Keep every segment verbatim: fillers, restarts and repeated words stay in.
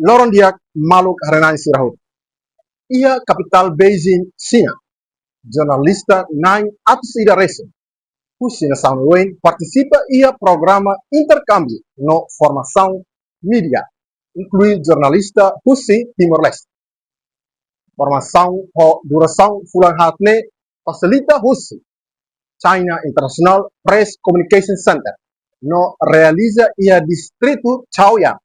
Loron di'ak maluk haree-na'in sira hotu. Iha kapitál Beijing, Xina, jornalista na'in atus ida resin husi nasaun oioin partisipa iha programa interkámbiu no formasaun média, inklui jornalista husi Timor-Leste. Formasaun ho durasaun fulan haat ne'e fasilita husi China International Press Communication Center no realiza iha distritu Chaoyang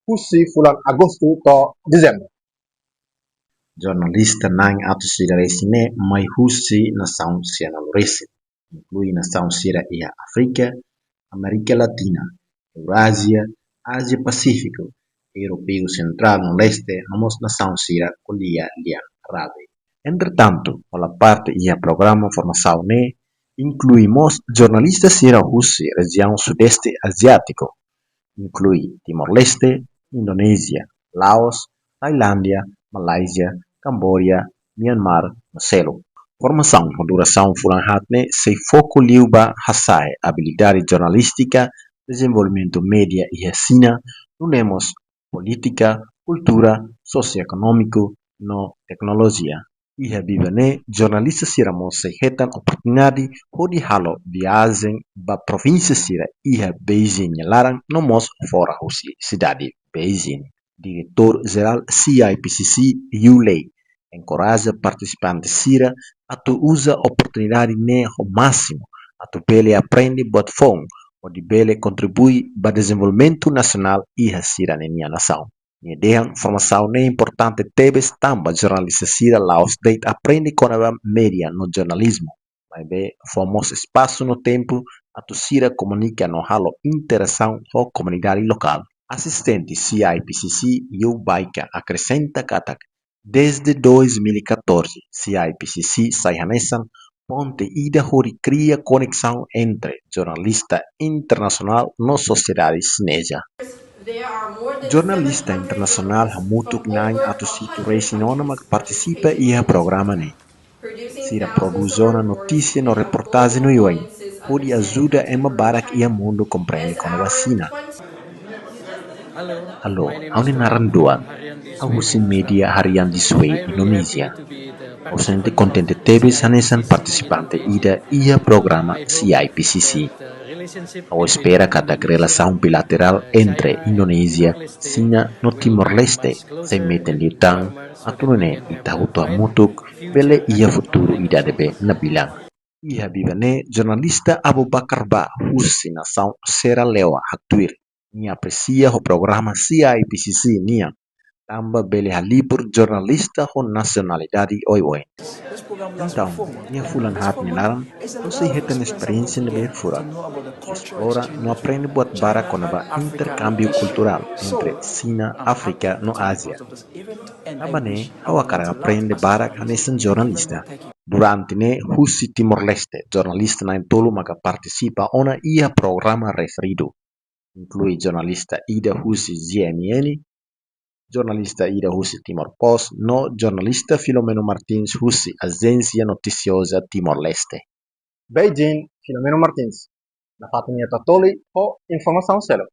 husi fulan Agostu to'o Dezembru. Jornalista na'in atus ida resin ne'e mai husi nasaun sianulu resin, inklui nasaun sira iha Áfrika, Amérika Latina, Eurázia, Ázia Pasífiku, Europeu Sentrál no Leste, no mós nasaun sira ko'alia lian árabe. Entretantu, hola parte iha programa formasaun ne'e inklui mós jornalista sira husi rejiaun Sudeste Aziátiku, inklui Timor-Leste, Indonézia, Laos, Tailándia, Malázia, Kamboja, Myanmar, no seluk. Formasaun ho durasaun fulan haat ne'e sei foku liu ba hasa'e abilidade jornalístika, dezenvolvimentu média iha Xina, nune'e mós polítika, kultura, sosioekonómiku, no teknolojia. Iha biban ne'e, jornalista sira mós sei hetan oportunidade hodi halo viajen ba provínsia sira iha Beijing nia laran no mós fora husi sidade Beijing. Diretór Jerál C I P C C, Yu Lei, enkoraja partisipante sira atu uza oportunidade ne'e ho másimu, atu bele aprende buat foun, hodi bele kontribui ba dezenvolvimentu nasionál iha sira-ninia nasaun. Nia dehan formasaun ne'e importante tebes tanba jornalista sira la'ós de'it aprende kona-ba média no jornalizmu, maibé fó mós espasu no tempu atu sira komunika no halo interasaun ho komunidade lokál. Asistente C I P C C Yu Baika akresenta katak, desde dois mil e catorze, C I P C C sai hanesan ponte ida hodi kria koneksaun entre jornalista internasionál no sosiedade xineza. Jornalista internasionál hamutuk na'in atus hitu resin ona mak partisipa iha programa ne'e. Sira prodús ona notísia no reportajen oioin, hodi ajuda ema barak iha mundu komprende kona-ba Xina. Alô, ha'u-nia naran Duan. Ha'u husi média Harian di Sue, Indonézia. Ha'u sente kontente tebes hanesan partisipante ida iha programa C I P C C. Ha'u espera katak relasaun bilaterál entre Indonézia, Xina no Timor-Leste sei metin liután, atu nune'e ita hotu hamutuk bele iha futuru ida ne'ebé nabilan. Iha biban ne'e jornalista Abubakar Ba husi nasaun Sierra Leone haktuir, nia apresia ho programa C I P C C nian, tanba bele halibur jornalista ho nasionalidade oioin. Entaun, iha fulan haat nia laran, ha'u sei hetan esperiénsia ne'ebé furak. Esplora no aprende buat barak kona-ba interkámbiu kulturál entre Xina, Áfrika no Ázia. Tanba ne'e, ha'u hakarak aprende barak hanesan jornalista. Durante ne'e, husi Timor-Leste, jornalista na'in-tolu maka partisipa ona iha programa referidu, inklui jornalista ida husi G M N, jornalista ida husi Timor Post, no jornalista Filomeno Martins husi Ajénsia Notisioza Timor-Leste. Beijing, Filomeno Martins. Nafatin ita toli ho informasaun seluk.